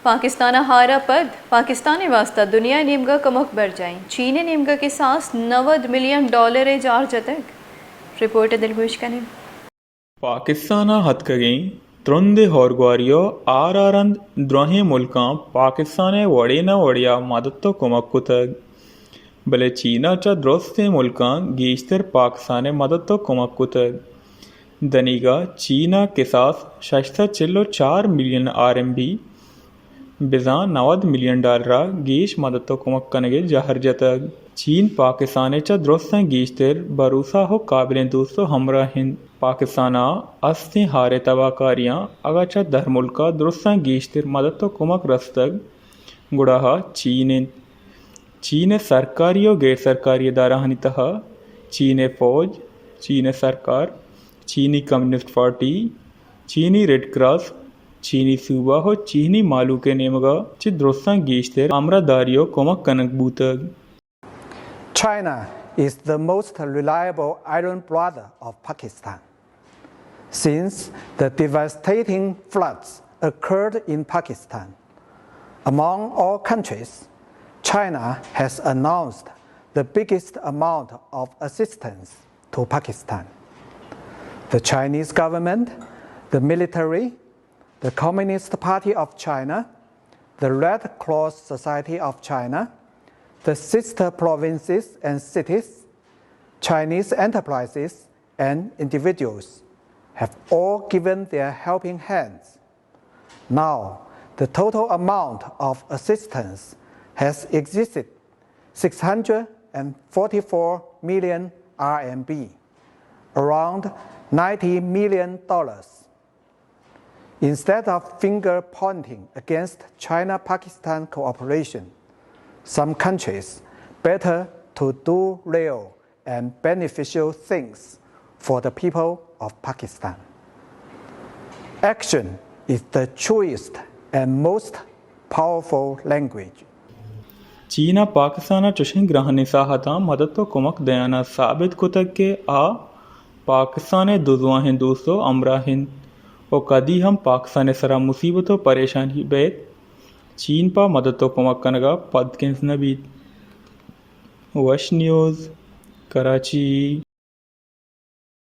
پاکستان ء ہار ء پد پاکستان ء واستہ دنیا ء نیمگ ء کمک برجاہ انت۔ چین ء نیمگ ء کساس نود ملین ڈالر ء جار جتگ۔ رپورٹ ء دلگوش کن ایں۔ پاکستان ء اتکگیں ترندیں ہورگواری ء آر آ رند دراہیں ملکاں پاکستان ء وڑے نہ وڑے ء مدد ء کمک کتگ، بلے چین ء چہ درستیں ملکاں گیشتر پاکستان ء مدد ء کمک کتگ۔ دنیگا چین ء کساس شش سد چل ء چار ملین آر ایم بی، بزاں نود ملین ڈالر ء گیش مدد ء کمک کنگ ء جہر جتگ۔ چین پاکستان ء چہ درستاں گیشتر بھروسہ ء قابلیں دوست ء ہمراہ انت۔ پاکستان ء استیں ہار ء تباہ کاریاں اگاں چہ درملک ء درستاں گیشتر مدد ء کمک رستگ، گڑا آ چین انت۔ چین ء سرکاری ء غیر سرکاری ادارہانی تہا چین ء فوج، چین ء سرکار، چینی کمیونسٹ پارٹی، چینی ریڈ کراس، چینی صوبہ ء چینی مہلوک ء نیمگ ء چہ درستاں گیشتر ہمراہ داری ء کمک کنگ بوتگ۔ China is the most reliable Iron Brother of Pakistan. Since the devastating floods occurred in Pakistan, among all countries, China has announced the biggest amount of assistance to Pakistan. The Chinese government, the military, the Communist Party of China, the Red Cross Society of China, the sister provinces and cities, Chinese enterprises and individuals have all given their helping hands. Now, the total amount of assistance has exceeded six hundred and forty-four million R M B, around ninety million dollars. Instead of finger pointing against China-Pakistan cooperation, some countries better to do real and beneficial things for the people of Pakistan. Action is the truest and most powerful language. چین ء پاکستان ء چشیں گرانیں ساہتاں مدد ء کمک دیان ء ثابت کتگ کہ آ پاکستان ء دزواہیں دوست ء ہمراہ انت ء کدی ہم پاکستان ء سرا مصیبت ء پریشانی بیت، چین پہ مدد ء کمک کنگ ء پدکنز نہ بیت۔ وش نیوز، کراچی۔